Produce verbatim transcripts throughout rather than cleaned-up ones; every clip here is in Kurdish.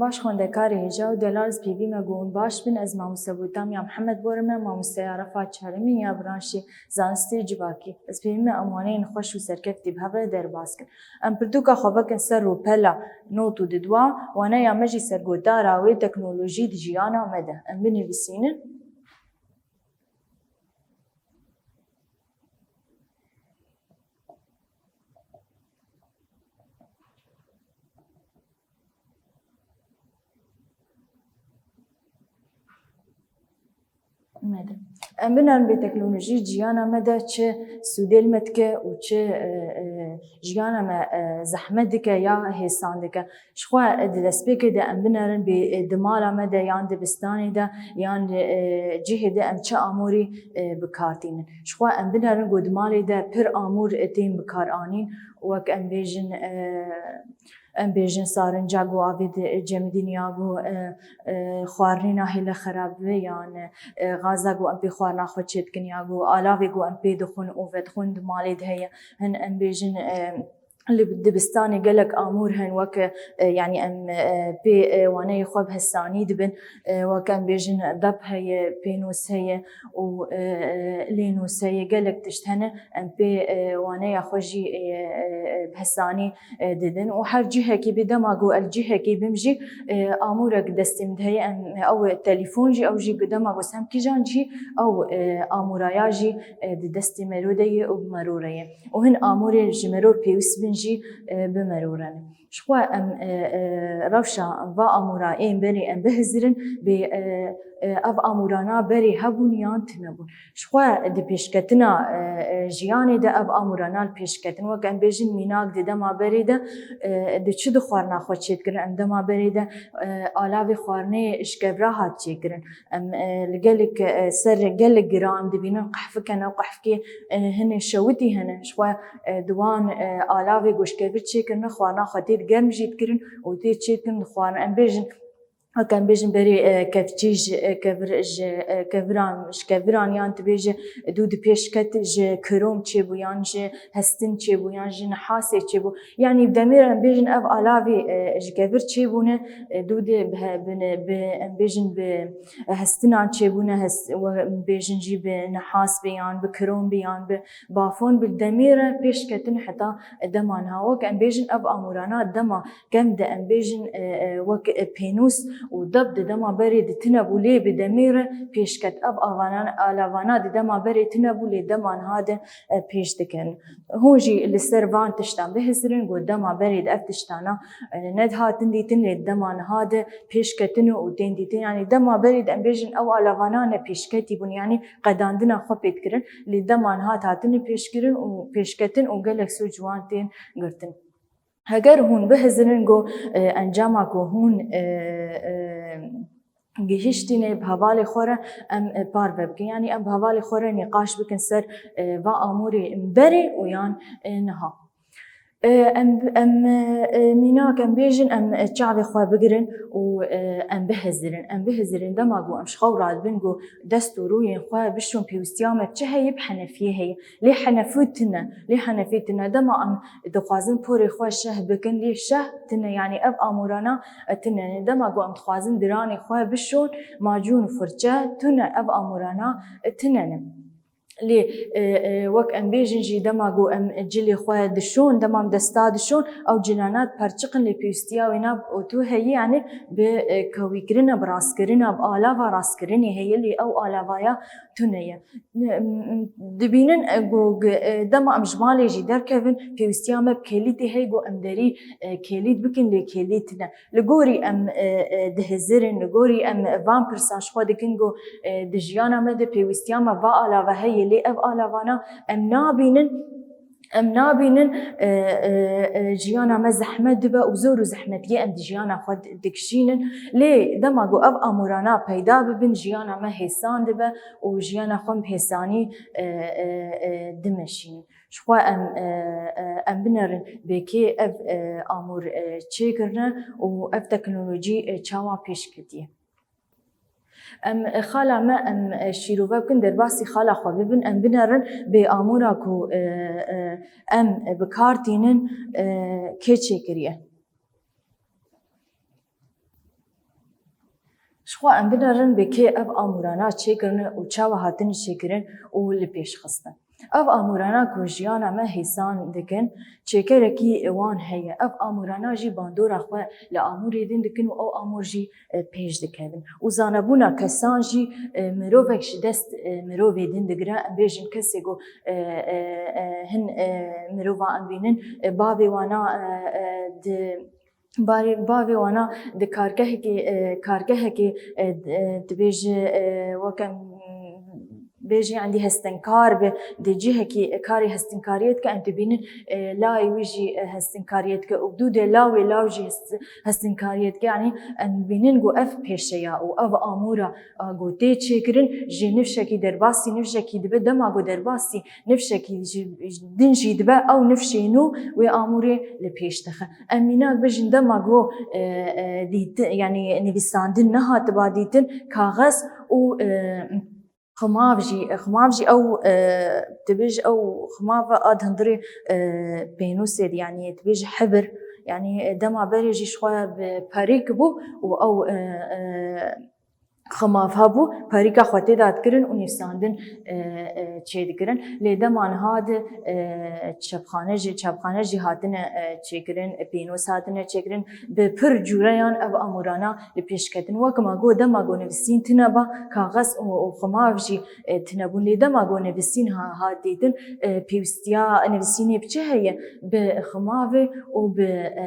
Baş xwendekarê hêja û delal, ez pêvî me ku hûn baş bin. Ez mamoste Botamya Mihemed Borime, mamosteya refa çarimîn ya branşê zanistê civakî. Ez pêvî me em waneyên xweş û serkeftî bi hev re derbas kin. Em pirtûka xwe vekin ser rûpela not û diduwa, waneya me jî sergotara wê teknolojî di jiyana me de. Em binivîsînin. Me de. Em binerin bê teknolojî ciyana me de çi sûdê li me dike û çi, e, e, jiyana me, e, zehmet dike ya hêsan dike. Jixwe di destpêkê de em binerin bê, e, di mala me de yan dibistanê de yan, e, cihê de em çi amûrî, e, bi kar tînin. Jixwe em binerin ku di malê de pir amûr, e, tên bi kar anîn, wek em bêjin, e, em bêjin sarinca ku avê di-, cemidîn ya ku, e, e, xwarinê nahêle xerab be yan, e, gaza ku em pê xwarina xwe çêdikin ya ku alavê ku em pê dixwin û vedixwin di malê de heye. Hin em bêjin, e, Li dibistanê gelek amûr hene, weke, e, yanî em, e, pê, e, waneyê xwe bi hesanî dibin, e, weke em bêjin dep heye, pênûs heye û, e, e, lênûs heye, gelek tişt hene, em pê, e, waneya xwe jî, e, e, e, bi hesanî, e, didin û her cihekî bê dema ku ez cihekî bim jî, e, amûrek destê min de heye, em, ew telefon jî, ew jî ku dema ku sem kîjan jî, ew, e, amûraya jî, e, di destê mero de ye û bi mero re ye. Û hin amûrê ji meror pêwîst bin jî, e, bi meror re ne. Jixwe em, e, e, rewşa va amûra ên berê em bihizirin, bê, e, e, ev amûrana berê hebûn yan tune bûn. Jixwe di pêşketina, e, e, jiyanê de ev amûrana li pêş ketin. Wek em bêjin mînak di dema berê de, e, di çi di xwarina xwe çêdikirin, em dema berê de, e, alavê xwarinê ji kevra hat çêkirin. Em, e, li gelek, e, ser gelek giran dibînin qehfik hene, qehfikê, e, hinê şewitî hene. Jixwe, e, di wan, e, alavê ku ji kevir çêkirine, xwarina xwe tê di germ jî dikirin û tê çêdikirin dixwarin. Em bêjin, wek em bêjin berê, e, kevçî ji, e, kevir, ji, e, keviran, ji keviran yan dibêje dû di pêş ket ji kirom çêbû yan ji hestin çêbû yan ji nihasê çêbû. Yanî demêr em bêjin ev alavê, e, ji kevir çêbûne, e, dû de bi he-, bi ne-, bi, em bêjin bi hestinan çêbûne, hes-, we bêjin jî bi nihas be yan bi kirom be yan bi bafon bi demê re pêş ketin heta dema niha. Wek em bêjin ev amûrana dema kem de em bêjin, e, e, wek, e, pênûs û dep di dema berê de tune bû lê bi demê re pêş ket. Ev avanan-, alavana di dema berê tune bû lê dema niha de, e, pêş dikin. Hûn jî li ser van tiştan bihizirin, ku dema berê de ev tiştana, e, nedihatin dîtin, lê dema niha de pêş ketine û tên dîtin. Yanî dema berê de em bêjin ew alavana ne pêşketî bûn, yanî qedandina xwe pê dikirin, lê dema niha hatine pêşkirin û pêşketin û gelek soc wan tên girtin. Heger hûn bihizirin ku, e, encama ku hûn, e, e, gihiştîne bi hevalê xwe re em, e, parve bikin. Yanî em bi hevalê xwe re nîqaş bikin ser, e, va amûrê berê û yan, e, niha. E, em, em, e, mînak em bêjin, em, e, çavê xwe bigirin û, e, em bihizirin. Em bihizirin dema ku em ji xew radibin ku dest û rûyên xwe bişon pêwîstiya me bi çi heye, bi henefiyê heye. Lê henefû tune, lê henefî tune. Dema em dixwazin porê xwe şeh bikin, lê şeh tune, yanî ev amûrana, e, tune ne. Dema ku em dixwazin diranê xwe bişon, macûn û firçe tune, ev amûrana, e, tune ne. Lê, e, e, wek em bêjin jî dema ku em cilê xwe dişon, dema em desta dişon, ew cilana diperçiqin, lê pêwîstiya wêna bi oto heye, yanî bi, e, kewîkirina, bi rastkirina, bi alava rastkirinê heye, lê ew alavaya tune ye. Dibînin, e, ku, e, dema em ji malê jî derkevin, pêwîstiya me bi kêlîtê heye ku em derî, e, kêlît bikin, lê kêlît ne. Li gorî em, e, e, dihizirin, li gorî em van pirsan ji xwe dikin ku, e, di jiyana me de pêwîstiya me va alava heye, lê ev alavana em nabînin. Em nabînin, e, e, e, jiyana me zehmet dibe û zor û zehmetiyê em di jiyana xwe di-, dikişînin. Lê dema ku ev amûrana peyda bibin, jiyana me hêsan dibe û jiyana xwe em hêsanî, e, e, e, dimeşînin. Jixwe em, e, e, em binerin bê kê ev, e, amûr, e, çêkirine û ev teknolojî, e, çawa pêş ketiye. Em, e, xala me, em, e, şîrove bikin, derbasî xala xwe bibin, em binerin bê amûra ku, e, e, em bi kar tînin, e, kê çêkiriye. Jixwe em binerin bi kê ev amûrana çêkirine û çawa hatine çêkirin û li pêş xistin. Ev amûrana ku jiyana me hêsan dikin, çêkerekî wan heye. Ev amûrana jî bandora xwe li amûrê din dikin û ew amûr jî, e, pêş dikevin. Û zanebûna kesan jî, e, mirovek ji dest, e, mirovê din digire. Em bêjin kesê ku, e, e, e, hin, e, mirova em bînin, e, bavê wana, e, e, di Barê bavê wana di kargehekê, e, kargehekê, e, d-, e, dibêje, e, weke em bêjin, endî hestinkar bi, di cihekî karê hestinkariyê dike, em dibînin, e, layê wî jî, e, hestinkariyê dike û dû de lawê law jî hest-, hestinkariyê dike. Yanî em dibînin ku ev pêşeya û ev amûra, a, ku tê çêkirin, ji nifşekî derbasî nifşekî dibe, dema ku derbasî nifşekî ji, din jî dibe, ew nifşê nû wê amûrê li pêş dixe. Em mînak bijin dema ku, e, e, dîti-, yanî nivîsandin nehatiba dîtin, kaxez û, e, ximav jî, ximav jî ew, e, dibêj ew ximav ad hundirê, e, pênûsê, yanî dibêj hibir, yanî, e, dema berê jî jixwe bi perîk bû û ew, e, e, ximav hebû, perîka xwe tê de dikirin û nivîsandin, e, e, çêdikirin. Lê dema niha di, e, çepxane jî, çepxane jî hatine, e, çêkirin, pênûs hatine çêkirin, bi pir cûreyan ev amûrana li pêş ketin. Wek ma got, dema got nivîsîn tune ba, kaxez û, û ximav jî, e, tune bûn. Lê dema got nivîsîn ha-, hat dîtin, e, pêwîstiya nivîsînê bi çi heye? Bi ximavê û bi, e,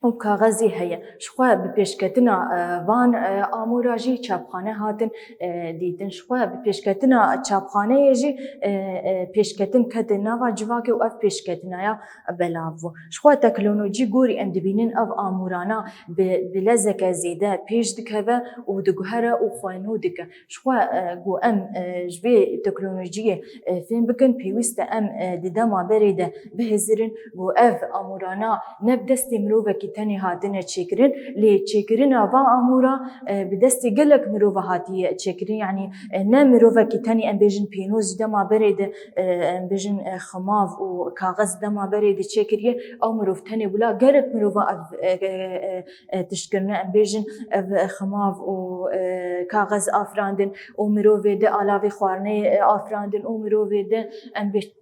û kaxezî heye. Jixwe bi pêşketina, e, van, e, amûra jî çapxane hatin, e, dîtin. Jixwe bi pêşketina çapxaneyê jî, e, e, pêşketin kete nava civakê û ev pêşketinaya belav bû. Jixwe teknolojî gorî em dibînin ev amûrana bi, bi lezeke zêde pêş dikeve û diguhere û xwe nû dike. Jixwe, e, ku em, e, ji vê teknolojiyê, e, fêm bikin, pêwîst e em, e, di dema berê de bihizirin ku ev amûrana ne bi destê mirovekî tenê hatine çêkirin, lê çêkirina va amûra, e, bi destê gelek mirova hatiye çêkirin. Yanî, e, ne mirovekî tenê, em bêjin pênûs ji dema berê de, e, em bêjin, e, ximav û kaxez dema berê de çêkiriye, ew mirov tenê wila gelek mirova ev, e, e, e, e, tişt kirine, em bêjin ev ximav û, e, kaxez afirandin û mirovê di alavê xwarinê, e, afirandin û mirovê di em bê-,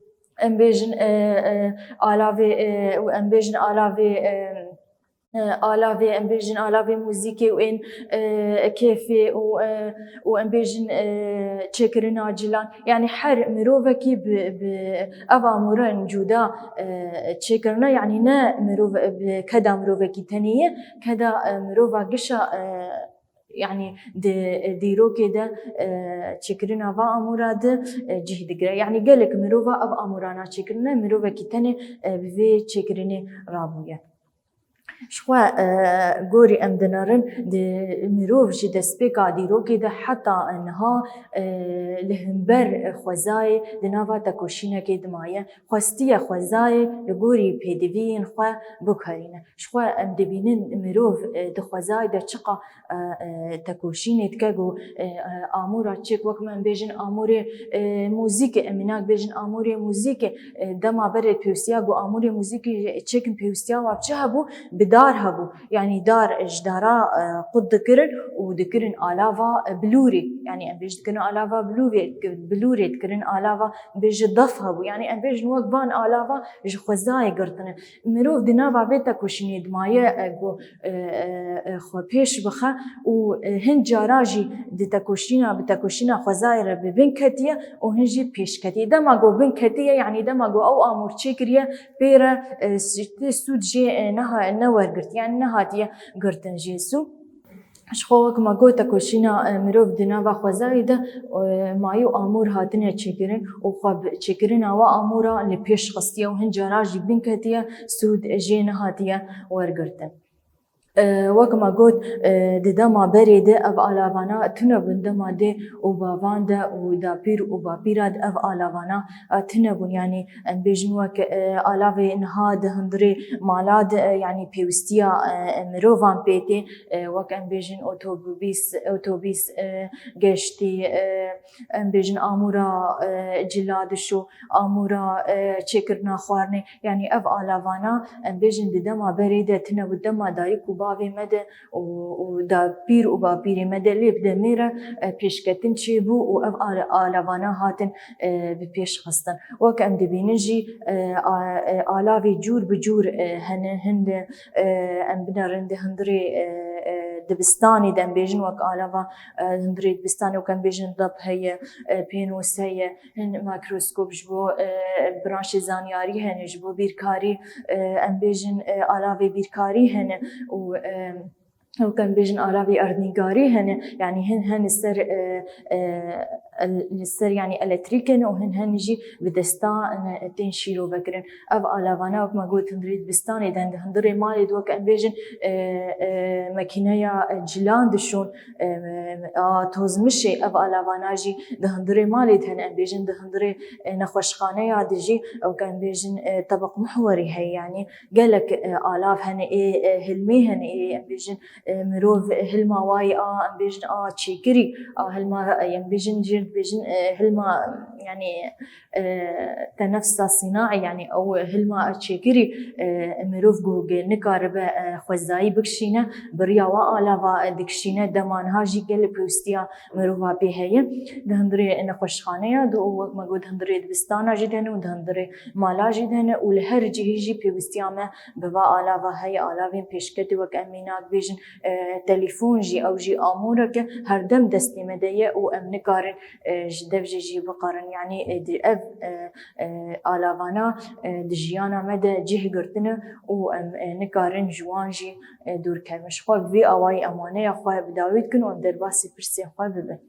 em bêjin, e, e, alavê, e, û em bêjin alavê, e, e, alavê, em bêjin alavê muzîkê û ên, e, kêfê û, e, û em bêjin, e, çêkirina cilan. Yanî her mirovekî bi, bi ev amûrên cuda, e, çêkirine, yanî ne mirov, bi keda mirovekî tenê ye, keda, e, mirova gişa, e, yanî di dîrokê de, e, çêkirina va amûra di, e, cih digire. Yanî gelek mirova ev amûrana çêkirine, mirovekî tenê, e, bi vê çêkirinê rabûye. Jixwe, e, gorî em dinerin, di mirov ji destpêka dîrokê de heta niha, e, li hember xwezayê di nava tekoşînekê de maye, xwestiye xwezayê li gorî pêdiviyên xwe biguherîne. Jixwe em dibînin mirov, e, di xwezayê de çiqa, e, e, tekoşînê dike ku, e, e, amûra çêk, wek me em bêjin amûrê, e, muzîkê, em mînak bêjin amûrê muzîkê, e, dema berê pêwîstiya ku amûrê muzîkê çêkin pêwîstiya wa bi çi hebû? Bi dar hebû. Yanî dar, e, ji dara, e, qut dikirin û dikirin alava, e, bilûrê. Yanî em bêjin dikirin alava bilûrê, bilûrê dikirin alava, bêje def hebû. Yanî em bêjin wek van alava ji xwezayê girtine. Mirov di nava vê tekoşînê dimaye, e, ku, e, e, e, xwe pêş bixe û, e, hin cara jî di tekoşîna, bi tekoşîna xwezayê re bi bin ketiye û hin jî pêş ketiye. Dema ku bin ketiye, yanî dema ku ew amûr çêkiriye, pê re, e, s-, tê sûd jê, e, neha-, newergirt, yanî nehatiye girtin jê sû. Ji xwe wek me got, tekoşîna, e, mirov di nava xwezayê de, e, mayî û amûr hatine çêkirin û xwe bi çêkirina wa amûra li pêş xistiye û hin cara jî bin ketiye, sûd jê nehatiye wergirtin. E, wek me got, e, di dema berê de ev alavana tune bûn, dema dê û bavan de û dapîr û bapîra de ev alavana, e, tune bûn. Yanî em bêjin wek, e, alavê niha di hundirê mala de, e, yanî pêwîstiya, e, mirovan pê tê, e, wek em bêjin otobîs, otobîs, e, geştî, e, em bêjin amûra, e, cila dişo, amûra, e, çêkirina xwarinê. Yanî ev alavana em bêjin di dema berê de tune bû, dema dayik û bavê me de û, û dapîr û bapîrê me de lê bi demê re, e, pêşketin çêbû û ev ale-, alavana hatin, e, bi pêş xistin. Wek em dibînin jî, e, a-, e, alavê cûr bi cûr, e, hene, hin de, e, em binerin di hundirê, e, e, dibistanê de, em bêjin wek alava, e, hundirê dibistanê, wek em bêjin dab heye, e, pênûs heye, hin makroskop ji bo, e, branşê zanyarî hene, ji bo bîrkarî, e, em bêjin, e, alavê bîrkarî hene û, e, wek em bêjin alavê erdnîgarî hene, yanî hin, hin li ser, e, e, el-, li ser, yanî elektrîk hene û hin, hin jî bi desta, e, tên şîrove kirin. Ev alavana wek me got hundirê dibistanê de, di hundirê malê de wek em bêjin, e, e, makîneya, e, cilan dişon, e, a tozmişê, ev alavana jî di hundirê malê de hene, em bêjin di hundirê, e, nexweşxaneya de jî, wek em bêjin, e, tebeq muhwerî heye, yanî gelek, e, alav hene, ê, e, hilmê hene, ê, em bêjin, e, mirov hilma wayî a, em bêjin a çêkirî, a hilma, e, em bêjin jê dibêjin, e, hilma, yanî, e, tenefsa sînaî, yanî ew hilma çêkirî, e, mirov ku nikaribe, e, xwezayî bikişîne, bi riya wa alava, e, dikişîne, dema niha jî gelek pêwîstiya mirova pê heye. Di hundirê nexweşxaneya de û wek me got di hundirê dibistana jî de ne û di hundirê mala jî de ne û li her cihî jî pêwîstiya me bi va alava heye, alavên pêşketî wek em mînak bêjin, e, telefon jî, ew jî amûreke herdem destê me de ye û em nikarin, e, ji dev jê jî biqerin. Yanî, e, di ev, e, e, alavana, e, di jiyana me de cih girtine û em, e, nikarin ji wan jî, e, dûr kevin. Ji xwe bi vî awayî em waneya xwe bi dawî dikin û em derbasî pirsên xwe bibin.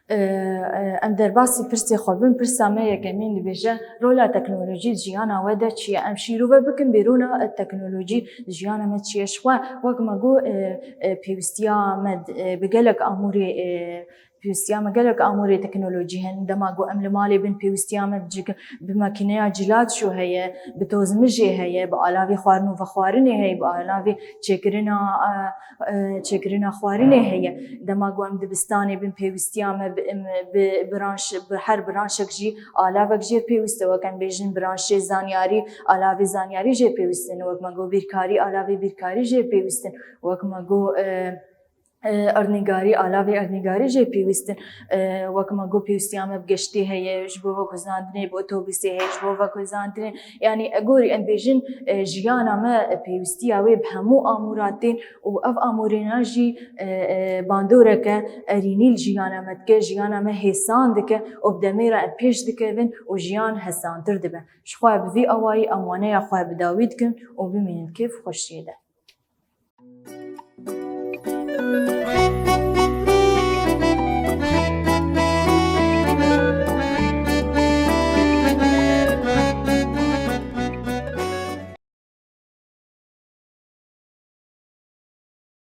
E, e, em derbasî pirsê xwe bin, pirsa me yekemîn dibêje, rola teknolojî di jiyana we de çi ye? Em şîrove bikin bêrona, e, teknolojî di jiyana me çi ye? Ji xwe wek me got, e, e, pêwîstiya me, e, bi gelek amûrê, e, pêwîstiya me gelek amûrê teknolojî hene. Dema ku em li malê bin, pêwîstiya me bi cik-, bi makîneya cila dişo heye, bi tozmijê heye, bi alavê xwarin û vexwarinê heye, bi alavê çêkirina, e, e, çêkirina xwarinê heye. Dema ku em dibistanê bin, pêwîstiya me bi, em, bi branş, bi her branşek jî alavek jê pêwîst e. Wek em bêjin branşê zanyarî, alavê zanyarî jê pêwîst in. Wek me got bîrkarî, alavê bîrkarî jê pêwîst in. Wek me got, e, e, erdnîgarî, alavê erdnîgarî jê pêwîst in. E, wek me got pêwîstiya me bi geştê heye, ji bo veguhezandinê bi otobusê heye, ji bo veguhezandinê, yanî, e, gorî em bêjin, e, jiyana me, e, pêwîstiya wê bi hemû amûra tên û ev amûrêna jî, e, e, bandoreke erînî li jiyana me dike, jiyana me hêsan dike û bi demê re em pêş dikevin û jiyan hesantir dibe. Ji xwe bi vî awayî em waneya xwe bi dawî dikin û bimînin kêf û xweşiyê de.